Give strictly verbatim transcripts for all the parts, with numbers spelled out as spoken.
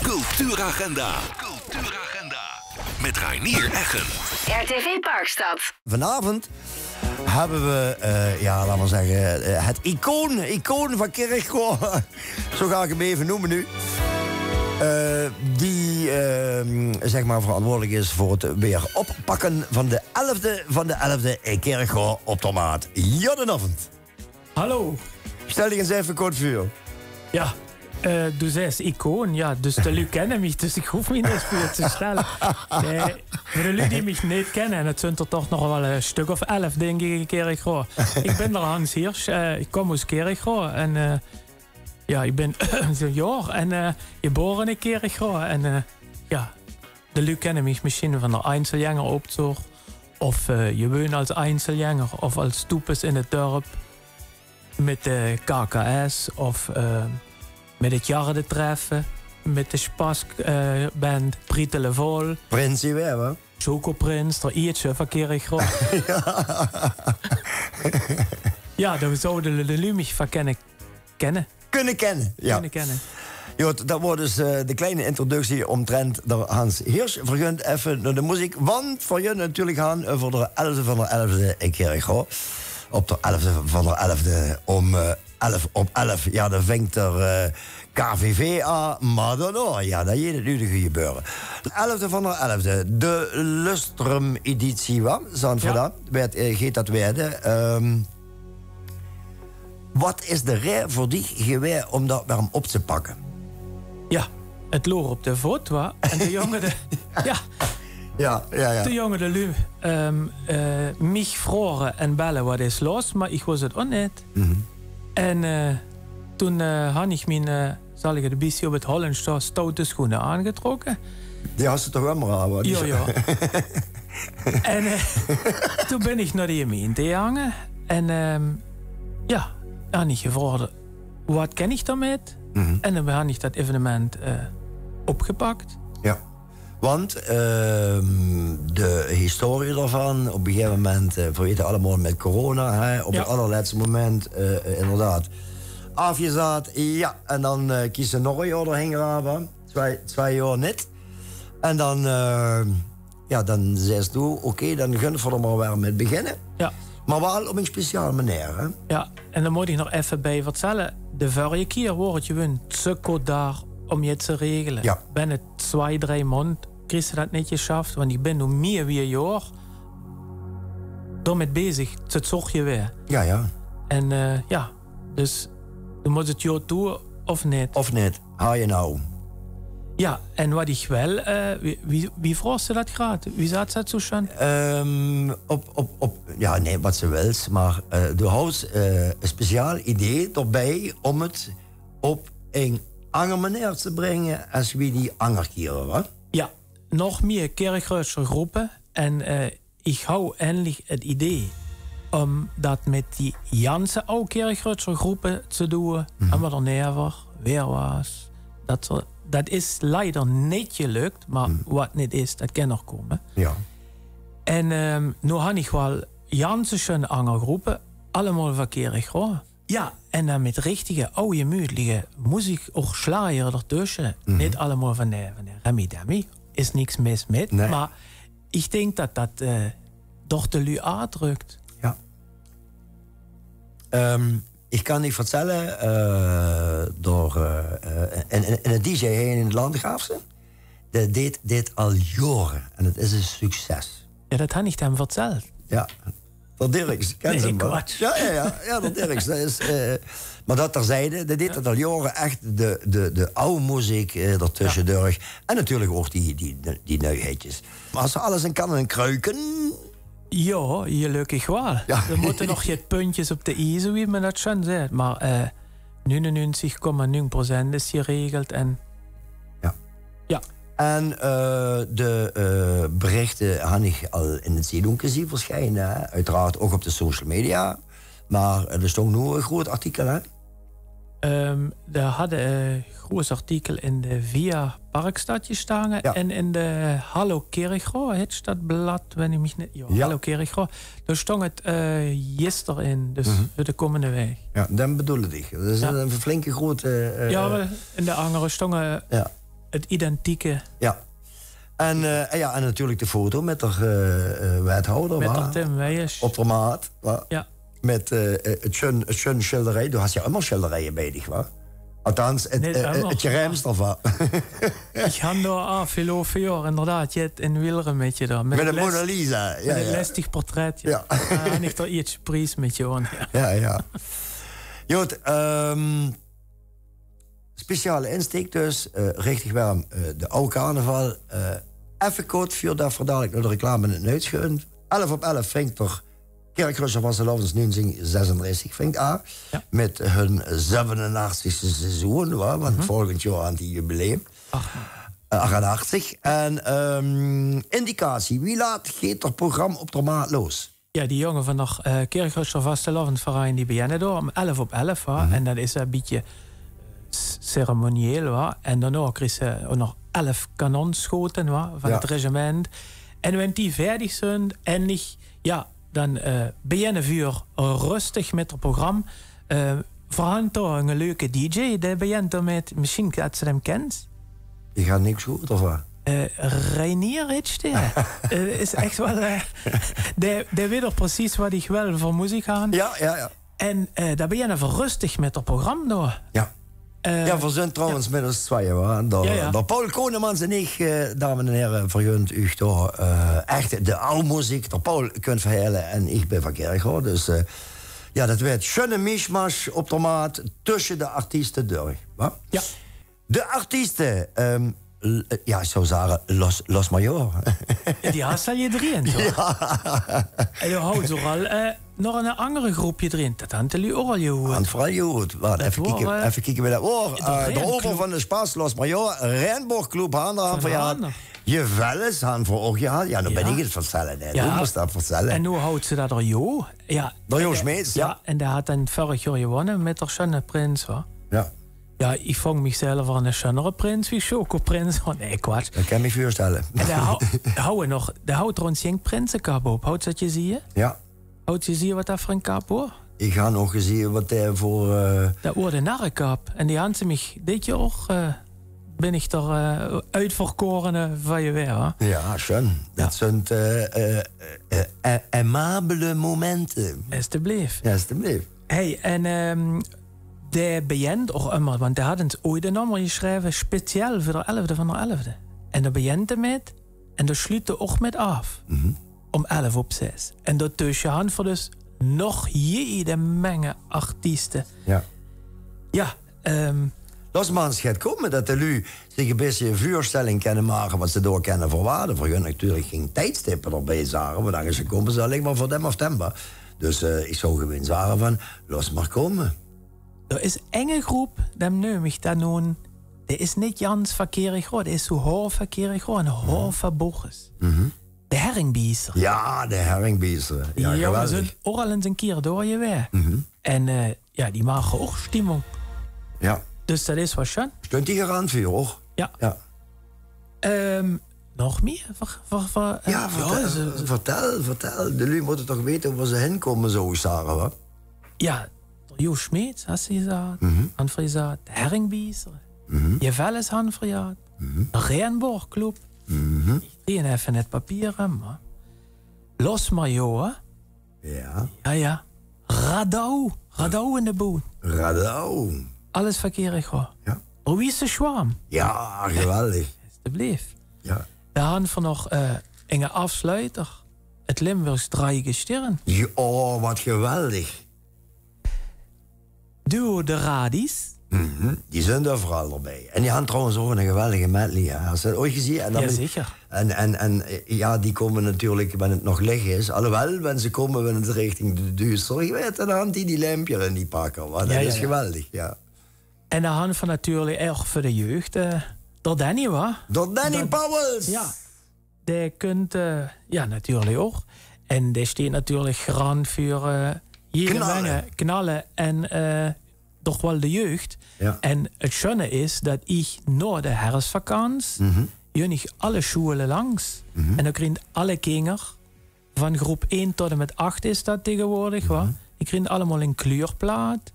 Cultuuragenda. Cultuuragenda. Met Reinier Eggen. R T V Parkstad. Vanavond hebben we, eh, ja, laten we zeggen, eh, het icoon, icoon van Kirchroa. Zo ga ik hem even noemen nu. Eh, die, ehm, zeg maar, verantwoordelijk is voor het weer oppakken van de elfde van de elfde in Kirchroa op de Maat. Joddenavond. Hallo. Stel dich ens effe kort veur. Ja, eh, doe zeis icoon, ja, dus de luuj kenne mich, dus ich hoof mich neet veur te stelle. Nee, veur de luuj die mich neet kenne, en det zunt d'r toch nog waal e stök of elf, dink ich, in Kirchroa. Ich bin d'r Hans Hirsch, eh, ich kóm oes Kirchroa en, eh, ja, ich bin zo'n jaor en, eh, jebore in Kirchroa en, eh, ja, de luuj kenne mich mesjien van d'r Einzelgängeroptoch of, eh, jeweun es Einzelgänger of es Toepes in 't dörp mit de K K S of, eh, mit 't Jardetreffe, mit de Spass, eh, band Prietele Vol. Prins, jao, hè? Chocoprins, d'r Ieëtsje van Kirchroa. Ja. Ja, dao zouwe de, de luuj mich van kenne, kenne. Kunne kenne, ja. Kunne kenne. Jao, dat waor dus, eh, de kleine introductie ómtrent d'r Hans Hirsch. V'r gaon effe nao de meziek, want v'r gaon natuurlik gaon euver d'r elfde van d'r elfde in Kirchroa. Op d'r elfde van d'r elfde óm, eh, elf op elf. Ja, dan vingk d'r, eh, K V V aan, mer dan ouch, ja, dan geit 't nudige jebeure. D'r elfde van d'r elfde, de Lustrum-editie, wa? Zandvoort, ja. Waert, eh, geit dat waere. Ehm, Wat is de raeje veur dich gewaes óm dat werm op te pakke? Ja, 't loog op de vot, wa? En de jónge, de, ja. Ja, ja, ja. De jónge, de luuj, ehm, eh, mich vroge en belle: "Wat is los?" Mer ich wós 't ouch neet. Mhm. En, eh, toen, eh, han ich mien, eh, zal ich 't e bietje op 't Hollendsj zègke, stoute schoene aangetrokke. Die has se toch ummer aan, wa? Die... Ja, ja. En, eh, toen bin ich nao de gemeinte gegange. En, ehm, ja, dan han ich gevraog: "Wat kan ich daomit?" Mhm. En dan han ich dat evenement, eh, opgepakt. Ja. Want, ehm, de historie daovan, op e gegaeve moment, eh, v'r weite allemaol mit corona, hè, op 't allerlètste moment, eh, inderdaad, aafgezaat, ja, en dan, eh, kós se nog e jaor d'rhaer, hè, twie, twie jaor neet. En dan, eh, ja, dan zaes doe: "Oké, dan gaon v'r d'r mer weer mit beginne." Ja. Mer waal op 'n speciaal meneer, hè? Ja, en dan mót ich nog effe bie vertèlle. De vörrige kier waor 't jeweun tse kort dao óm get te regele. Ja. Binne twie, drie maond kriegs se dat neet gesjaf, want ich bin noe mieë wie e jaor dao mit bezig, tse zörge weer. Ja, ja. En, eh, ja, dus doe mós 't jaor doon of neet. Of neet, ha je nou. Ja, en wat ich waal, eh, wie, wie, wie vraogs se dat graad? Wie zaet se dat zoe sjoen? Ehm, op, op, op, ja, nee, wat se wils, mer, eh, doe haws, eh, e speciaal idee d'rbie óm 't op 'n anger meneer te bringe es wie die anger kiere, wa? Ja, nog mieë Kirchröadsjer gróppe en, eh, ich haw eindelik 't idee óm dat mit die janse aw Kirchröadsjer gróppe te doon. Mhm. En wat d'r never weer waas. Dat, dat is leider neet gelök, mer wat neet is, dat kan nog kómme. Ja. En, ehm, noe han ich waal janse sjoen anger gróppe, allemaol van Kirchroa. Ja, en dan mit richtige, aw, jemeudlike meziek, ouch sjlajer d'rtösje. Mhm. Neet allemaol van, eh, van de Remi Demi. Is niks mis mit, nee. Mer ich dink dat dat, eh, doch de luuj aandrök. Ja. Ehm, ich kan dich vertèlle, eh, door, eh, eh, in, in, in 't D J hie in 't Landgraafse, dae deet dit al jaore en 't is e succes. Ja, dat han ich 'm vertèld. Ja. D'r Dirks, kins se 'm waal? Nee, kwats. Ja, ja, ja, ja, d'r Dirks, dat is, eh, mer dat terzijde, dae deet dat al jaore, ech de, de, de aw meziek, eh, d'rtösje durch. En natuurlik ouch die, die, die nuujheidjes. Mer es se alles in kanne en kruike... Ja, gelökkig waal. Ja. D'r mótte nog get puntjes op de i, wie me dat sjoen zaet. Mer, eh, nuuennuuentig komma nuuentig procent is geregeld en... Ja. Ja. En, eh, de, eh, berichte han ich al in 't Zeedoenke zeen versjiene, hè. Oeteraard ouch op de social media. Mer, eh, d'r stóng noe e groeët artikel, hè? Ehm, d'r hadde e groeët artikel in de Via Parkstad gestange en in de Hallo Kirchroa, hèt dat blad, wen ich mich neet, ja, Hallo Kirchroa. Dao stóng 't, eh, gister in, dus veur de kómmende waek. Ja, dan bedoel ich. Dat is 'ne flinke groeët, eh, ja, mer in de angere stónge, ja, 't Identieke. Ja. En, eh, ja, en natuurlik de foto mit d'r, eh, eh, wethouder, mit d'r Tim Weijers. Op d'r maat, wa? Ja. Mit, eh, eh, 't sjun, 't sjun sjilderie. Doe has ja ummer sjilderieje bie dich, wa? Althans, 't, eh, eh, 't geruimste d'rvan. Ich han dao aafgeloupe jaor inderdaad jet in Wielre mit gedaon. Mit de Mona Lisa, ja, ja. Mit 't lestig portretje. Ja. Dao han ich d'r ierste pries mit gewonnen, ja. Ja, ja. Good, ehm, speciale insteek dus, eh, richtig werm, eh, de aw carnaval. Eh, effe kort veurdat v'r dalik nao de reclame in 't nuits gaon. Elf op elf vingt d'r Kirchrösjer vastelaovend nuungezing zesendressig vingt a. Ja. Mit hun zevenenachtigste seizoen, wa? Want volgend jaor han die jubileum. Ach. Eh, achtenachtig. En, ehm, indicatie, wie laat geet d'r program op d'r maat los? Ja, die jonge van d'r, eh, Kirchrösjer Vastelaovendverein, die bejenne dao um elf op elf, wa. En dat is e bietje s-, ceremonieel, wa. En daonao kriege ze nog elf kanonschoten, wa, van 't regiment. En wen die veerdig zunt, en ich, ja, dan, eh, bejenne vuur rustig mit 't program. Eh, V'r han toch 'ne leuke D J, dae bejent d'r mit, mesjien dat ze 'm kent. Ich han niks gehuurd d'rvan. Eh, Reinier hits dae. Eh, is ech waal, eh, dae, dae wit toch precies wat ich wel veur meziek han. Ja, ja, ja. En, eh, dat bejenne v'r rustig mit 't program dao. Ja. Eh, ja, v'r zunt trouwens mit os twieje, wa? D'r, ja, ja, d'r Paul Konemans en ich, eh, dames en here, vergunt uch toch, eh, ech de aw meziek. D'r Paul kunt verhelle en ich bin van Kirchroa, dus, eh, ja, dat weurt sjunne mischmasch op d'r maat tösje de artieste durch, wa? Ja. De artieste, ehm, l-, eh, ja, ich zou zage, los, los maar joh. Die has al jedrieën, toch? Ja. En doe houts al, eh, nog 'n anger groepje drin. Dat han de luuj ouch al jehuurd. Han veural jehuurd. Wach, effe kieke, effe kieke wie dat woor. Eh, d'r ober van de Spas, los maar joh. Rainbow Club han v'r han verjaard. Jevelles han v'r ouch jehad. Ja, noe bin ich 't vertelle, hè. Doe mós dat vertelle. En noe houts se dat d'r Jo. Ja. D'r Jo Smeets, ja. En dae hat dan vörig joor jewonne mit d'r sjunne prins, wa? Ja. Ja, ich vong mich zelf al 'ne sjunner prins wie Choco Prins. Oh, nee, kwats. Dat kan ich mich veurstelle. En dae hou-, dae hou nog, dae hou trouwens jing prinsekap op. Houts se dat jezieë? Ja. Houts se jezieë wat dat veur 'n kap woor? Ich han nog jezieë wat dae veur, eh, dat woor de narrekap. En die han ze mich dit joor, eh, bin ich d'r, eh, oetverkorene van jeweë, hè? Ja, sjun. Ja. Dat zunt, eh, eh, eh, eh, aimabele momente. Estebleef. Ja, estebleef. Hey, en, ehm, dae bejent ouch ummer, want dae hat ins oeit e nummer jesjreve, speciaal veur d'r elfde van d'r elfde. En dao bejent 'r mit, en dao sluut 'r ouch mit aaf. Um elf op zes. En daotösje han v'r dus nog jiede menge artieste. Ja. Ja, ehm. Los maar ins get kómme, dat de luuj zich e bietje 'n veurstelling kenne make wat ze dao kenne verwachte. V'r gunt natuurlik geng tiedstippe d'rbie zage, want angers kómme ze alling maar veur dem of dem, wa. Dus, eh, ich zou geween zage van, los maar kómme. D'r is enge groep, dem neum ich dan noe. Dae is nit jans verkeerig, hoor. Dae is zoe haof verkeerig, hoor. En haof verboches. De Herringbiezer. Ja, de Herringbiezer. Ja, geweldig. Die jonge zunt ouch al ins 'ne kier dao jeweë. En, eh, ja, die make ouch stimmung. Ja. Dus dat is waal sjun. Stunt die garant vuur, hoor. Ja. Ja. Ehm, nog mieë? Ver-, ver-, ver-, eh, ja, vertel, vertel, vertel. De luuj mótte toch wete wo ze hin kómme, zou ich zage, wa? Ja, d'r Jo Smeets, has se jezaat. Han v'r jezaat. De Herringbiezer. Jevelles han v'r jezaat. D'r Rainbow Club. Ich drieë effe 't papier um, wa. Los maar joh, hè. Ja. Ja, ja. Radau. Radau in de boot. Radau. Alles verkeerig, hoor. Ja. Louise Schwam. Ja, geweldig. Estebleef. Ja. Dan han v'r nog, eh, inge afsluiter. 't Limburgs Driegestirn. Ja, oh, wat geweldig. Duo de Radies. Die zunt euveral d'rbie. En die han trouwens ouch 'ne geweldige medley, hè. Has se dat oeit jezieë? En dan... Ja, zeker. En, en, en, eh, ja, die kómme natuurlik, wen 't nog lich is. Alhoewel, wen ze kómme, wen 't richting de duusternis weurt, dan han die die lempje in die pakke. Wa, dat is geweldig, ja. En dan han v'r natuurlik ouch veur de jeug, eh, d'r Danny, wa? D'r Danny Pauwels! Ja. Dae kunt, eh, ja, natuurlik ouch. En dae steet natuurlik garant vuur, eh, jiede menge knalle en, eh, toch waal de jeug. Ja. En 't sjunne is dat ich nao de herfsvakans, jun ich alle sjoele langs. En dan kriege alle kinger van groep ein tot en mit acht is dat taegewoordig, wa? Die kriege allemaol 'n kleurplaat.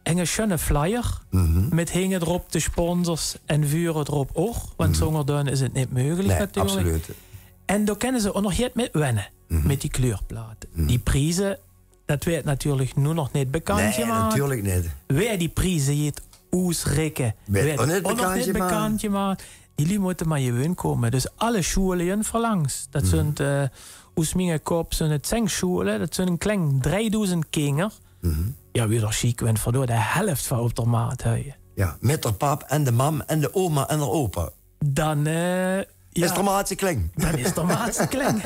en 'ne sjunne flyer mit hinge drop de sponsors en vure drop och, want zónger dun is 't nit meugelik natuurlik. En dao kinne ze och nog jet mit wenne, mit die kleurplaat. Die prieze, dat weëd natuurlik noe nog nit bekantjemaat. Natuurlik nit. Wae die prieze jet oesrikke, weëd och nit bekantjemaat. Die luuj mótte mar jeweun kómme. Dus alle sjoele jun verlangs. Dat zunt, eh, oes mienge kop zunt 't zeng sjoele, dat zunt 'n kleng driedoezend kinger. Ja, wie d'r sjiek wint, verdoor, de helft van op d'r maat huie. Ja, mit d'r pap en de mam en de oma en d'r opa. Dan, eh, ja. Is d'r maat ze kleng. Dan is d'r maat ze kleng.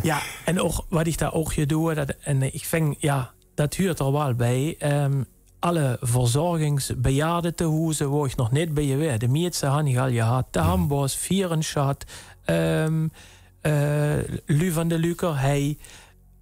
Ja, en och, wat ich dao och jedoe, dat, en ich ving, ja, dat huurt d'r waal bie. Ehm, alle verzorgingsbejaardetehoeze, wo ich nog nit bie jeweë. De mieëtse han ich al jehad. De Hambo's, Vierenschat, ehm, eh, Lu van de Luker, hei.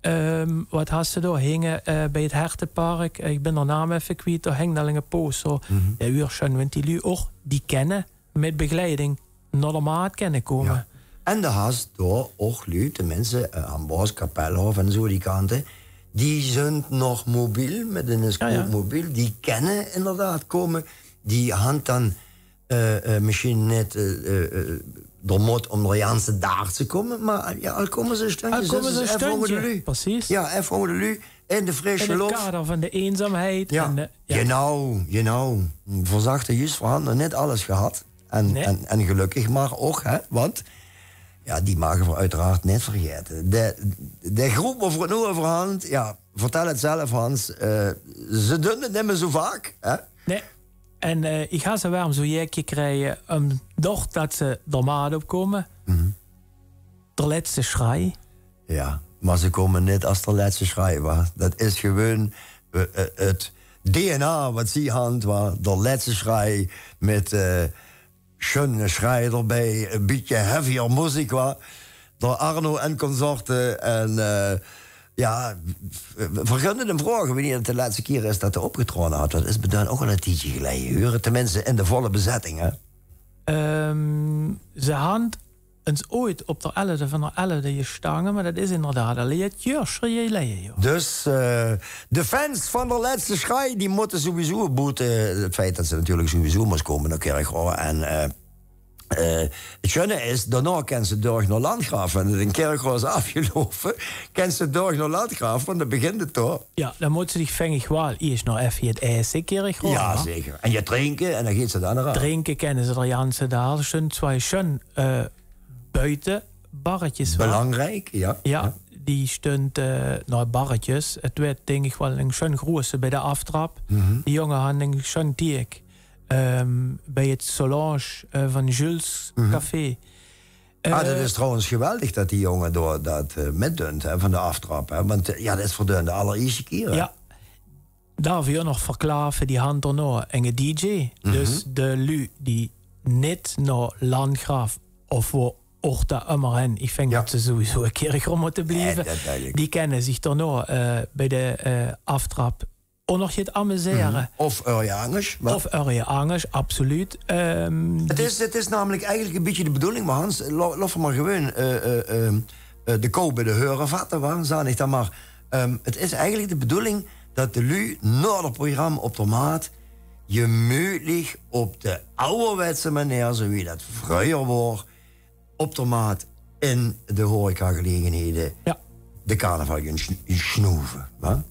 Ehm, wat has se dao hinge, eh, bie 't Hertepark? Eh, ich bin d'r naam effe kwiet, dao hing al 'ne poos zo. Ja, huur sjun, wint die luuj och, die kenne mit begeleiding nao d'r maat kenne kómme. Ja. En d'r has dao och luuj, tenminste, eh, Hambo's, Kapelhof en zo die kante, die zunt nog mobiel, mit 'ne scootmobiel, die kenne inderdaad kómme, die han dan, eh, eh, misschien nit, eh, eh, eh, d'r mot om d'r janse daag ze kómme, mar, ja, al kómme ze 'n sjtundje, al kómme ze 'n sjtundje, precies. Ja, effe ónger de luuj, in de frisje lof. In 't kader van de eenzaamheid. Ja. En de, ja. Genau, genau. Verzachte juus, v'r han nog nit alles jehad. En, en, en gelökkig mar och, hè, want, ja, die mage v'r oeteraard nit vergaete. De, de groep wo v'r 't noe euver han, ja, vertel 't zelf, Hans, eh, ze dunt 't nit mieë zo vaak, hè? Nee. En, eh, ich ha ze werm zo jek jekrege, ehm, doch dat ze d'r maat op kómme. D'r lètste sjrei. Ja, mar ze kómme nit as d'r lètste sjrei, wa? Dat is jeweun, eh, eh, 't D N A wat zie han, wa? D'r lètste sjrei mit, eh, sjunne sjrei d'rbie, e bietje heavier moeziek, wa? D'r Arno en consorte en, eh, ja, v'r kinne 'm vraoge wienie 't de lètste kier is dat d'r opgetraoje hat. Dat is beduin och al e tiedje jeleie, hure. Tenminste, in de volle bezetting, hè? Ehm, ze han ins ooit op d'r elfde van d'r elfde jestange, mar dat is inderdaad al jet jeurske jeleie, joh. Dus, eh, de fans van d'r lètste sjrei, die mótte sowieso boete, eh, 't feit dat ze natuurlik sowieso mós kómme nao Kirchroa en, eh, eh, 't sjunne is, daonao kins se durch nao Landgraaf, want in Kirchroa is aafjelope, kins se durch nao Landgraaf, want dan begint 't toch. Ja, dan mót ze dich, ving ich waal, iers nog effe jet aete, Kirchroa. Ja, zeker. En jet drinke, en dan geet ze dan d'raan. Drinke kinne ze d'r janse daag, zunt zwai sjun, eh, buite barretjes, wa? Belangriek, ja. Ja, die stunt, eh, nou, barretjes. 't Weëd, dink ich, waal 'n sjun groeëse bie de aftrap. Die jonge han 'n sjun tiek, ehm, bie 't Solange, eh, van Jules Café. Ah, dat is trouwens geweldig dat die jonge dao dat, eh, mitdunt, hè, van de aftrap, hè. Want, eh, ja, dat is verduin de allerieëste kier, hè. Ja. Daoveur nog verklave, die han d'r nog 'ne D J. Dus de luuj die nit nao Landgraaf of wo och dao ummer hin, ich ving dat ze sowieso e kier róm mótte blieve. Die kinne zich d'r nog, eh, bie de, eh, aftrap och nog jet amusere. Of örje angers, wa? Of örje angers, absoluut. Ehm, 't is, 't is namelik eigelik e bietje de bedoeling, mar Hans, lo-, lof mar jeweun, eh, eh, eh, eh, de koe bie de heure vatte, wa? Zaan ich dan mar. Ehm, 't is eigelik de bedoeling dat de luuj nao 't program op d'r maat jemuutlik op de awwerwetse maneer, zo wie dat vreuger woar, op d'r maat in de horecagelegenhede de carnaval jun sn-, jun snoeve, wa?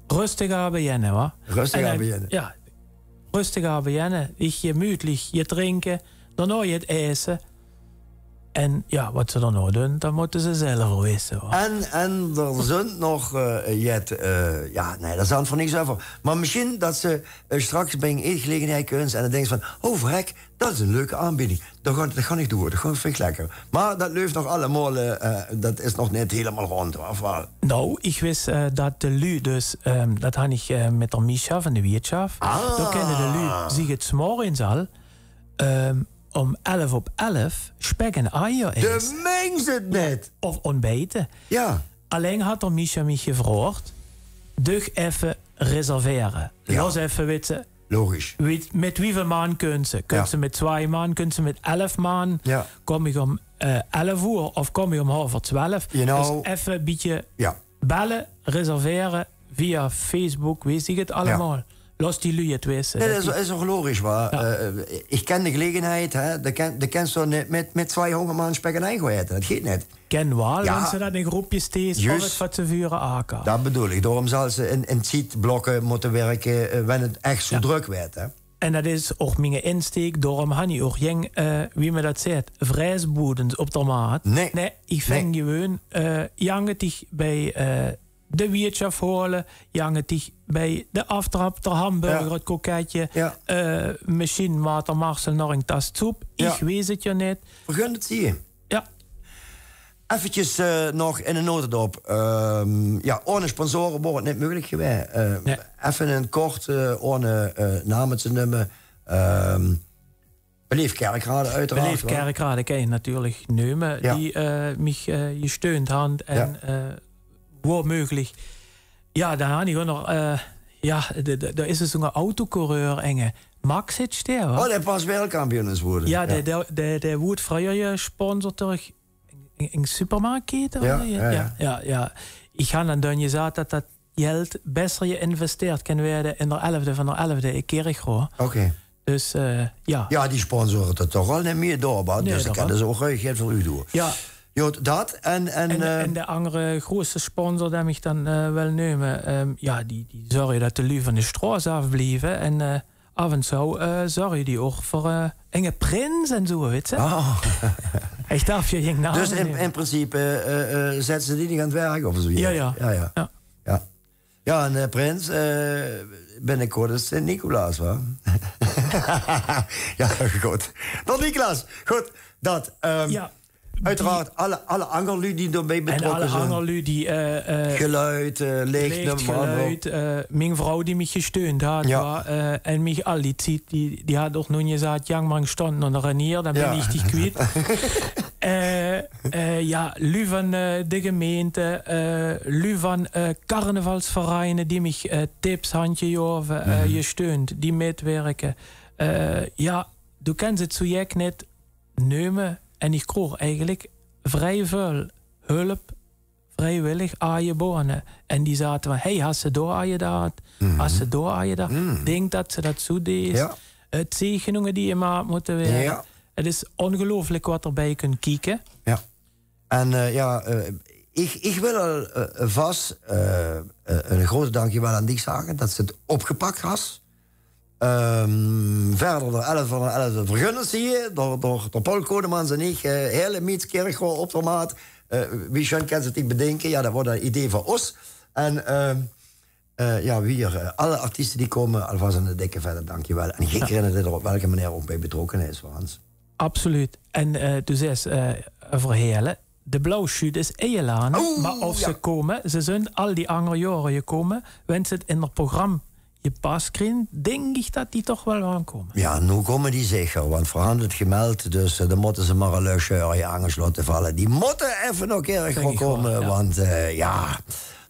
Rustig aan bejenne, wa? Rustig aan bejenne. Ja, rustig aan bejenne. Ich jemuutlik, jet drinke, daonao jet aete. En ja, wat ze daonao dunt, dat mótte ze zelf wisse, wa. En, en d'r zunt nog, eh, jet, eh, ja, nee, dat zaan v'r niks euver. Mar misschien dat ze, eh, straks bie 'n eetgelegenheid kuns en dan dinks van: "Oh, verrek, dat is 'n leuke aanbieding. Dat gaon, dat gaon ich doon, dat gaon, ving ich lekker." Mar dat löp nog allemaol, eh, eh, dat is nog nit hielemaol rónd, of waal? Nou, ich wis, eh, dat de luuj dus, ehm, dat han ich, eh, mit d'r Misha van de wiertsjaf. Ah. Dao kinne de luuj zich 's morgens al, ehm, om elf op elf spek en eier aete. De mings 't nit! Of ontbiete. Ja. Allein hat d'r Misha mich jevraogd: "Duch effe reservere. Ja. Los effe witte." Logisch. Wie, mit wieväöl man kuns se? Kuns se mit tswai man? Kuns se mit elf man? Ja. Kóm ich om, eh, elf oer of kóm ich om halver twelf? Genau. Dus effe e bietje belle, reservere. via Facebook, wees ich 't allemaol. Los die luuj 't wisse. Nae, dat is, is ouch logisch, wa? Eh, ich ken de gelegenheid, hè. De ken, de kens toch neet mit, mit twieëhóngerd man spek en ei goon aete. Dat geit neet. Ken waal, wen ze dat in groepjes stees, of 't wat ze vure aaka. Dat bedoel ich. Daorum zal ze in, in tiedblokke mótte wirke, eh, wen 't ech zoe drök weurt, hè. En dat is ouch mienge insteek, daorum han ich ouch jeng, eh, wie me dat zeet, vreesboedes op der maat. Nae. Nae, ich veng gewoon, eh, jange dich bij, eh, de wiertsjaf hole, jange dich bij de aftrap, der hamburger, 't koketje, eh, mesjien waat der Marcel nog eng tas soep. Ich wees 't je neet. Vergun 't zie. Ja. Effekes, eh, nog in de notendop. Ehm, ja, ohne sponsore woor 't neet meugelik gewaes. Eh, effe in 't kort, eh, ohne, eh, name te numme. Ehm, Beleef Kerkrade, oeteraard. Beleef Kerkrade ken ich natuurlik numme, die, eh, mich, eh, jesteund han en, eh, woor meugelik. Ja, dan han ich ouch nog, eh, ja, de, de, dao is dus zoe'nge autocoureur, enge Max hit stee, wa? Oh, dae pas wereldkampioen is woorde. Ja, dae, dae, dae, dae woort vreuger jesponsord door eng, eng supermarktkete, ja, ja, ja. Ich han dan dun jezaat dat dat jeld besser jeïnvesteerd ken weure in der elfde van der elfde in Kirchroa. Oké. Dus, eh, ja. Ja, die sponsore dat toch al neet mie door, wa? Dus dan kenne ze ouch, eh, geld veur u doon. Ja. Jot, dat en, en, en, eh, en de angere groeëste sponsor, dae mich dan, eh, wel neume, ehm, ja, die, die zörge dat de luuj van de stroos aafblieve en, eh, af en toe, eh, zörge die ouch veur, eh, enge prins en zoe, wits se? Oh. Ich darf je jeng naam... Dus in, in principe, eh, eh, zette ze die neet aan 't werk of zoe? Ja, ja. Ja, ja. Ja. Ja, en, eh, prins, eh, binnekort is Sint-Nicolaas, wa? Ja, good. Nog Nicolaas, good. Dat, ehm, ja. Oeteraard, alle, alle anger luuj die dao-bij betrokke zien. En alle anger luuj die, eh, eh, geluid, eh, licht, licht, neum maar op. Geluid, eh, mien vrouw die mich jesteund hat, ja, wa, eh, en mich al die tied, die, die hat ouch noe jezaat: "Jang, man, ich stond nog 'ne renier, dan bin ich dich kwiet." Eh, eh, ja, luuj van, eh, de gemeente, eh, luuj van, eh, carnavalsvereine die mich, eh, tips han jejove, eh, jesteund, die mitwirke. Eh, ja, doe kens 't zoe jek neet neume en ich kroog eigelik vrie väöl hulp, vriewillig aajebode. En die zate van: "Hey, has se dao aajedaat? Has se dao aajedaat? Dink dat se dat zoe dees." Ja. Eh, tegenunge die jemaat mótte weure. Ja. 't Is ongelooflik wat d'r bij kunt kieke. Ja. En, eh, ja, eh, ich, ich wil al, eh, vas, eh, eh, 'n groete dankjewel aan dich zage dat se 't opgepak has. Ehm, verder, der elfde van der elfde vergunne ze hie, der, der, der Paul Konemans en ich, eh, hele Mietskirchroa op der maat. Eh, wie sjoen kens se 't dich bedinke? Ja, dat woor 'n idee van os. En, ehm, eh, ja, wie hie, eh, alle artieste die kome, alvas 'n dikke vette dankjewel. En geej kent 't, op welke meneer ouch bij betrokke is, Frans. Absoluut. En, eh, doe zeis, eh, euver Heële. De Blauw Sjuut is Eëlaane, maar of ze kome, ze zunt al die anger jaore jekome, wens se 't in d'r program jepas kriegs, dink ich dat die toch wel gaon kome. Ja, noe kome die zeker, want v'r hant 't gemeld, dus, eh, dan mótte ze maar 'n leuk sjeurje angers laote valle. Die mótte effe nog 'ne kier kome, want, eh, ja,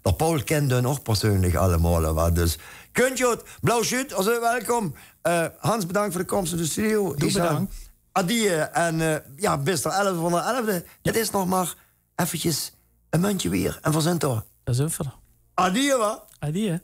der Paul kent hun ouch persuuenlik allemaol, wa. Dus, kunt jot, Blauw Sjuut, also welkom. Eh, Hans, bedank veur de koms in de studio. Doe bedank. Adieë en, eh, ja, bis der elfde van der elfde. 't Is nog maar effekes 'n mundje wier en v'r zunt d'r. Dao zunt v'r. Adieë, wa? Adieë.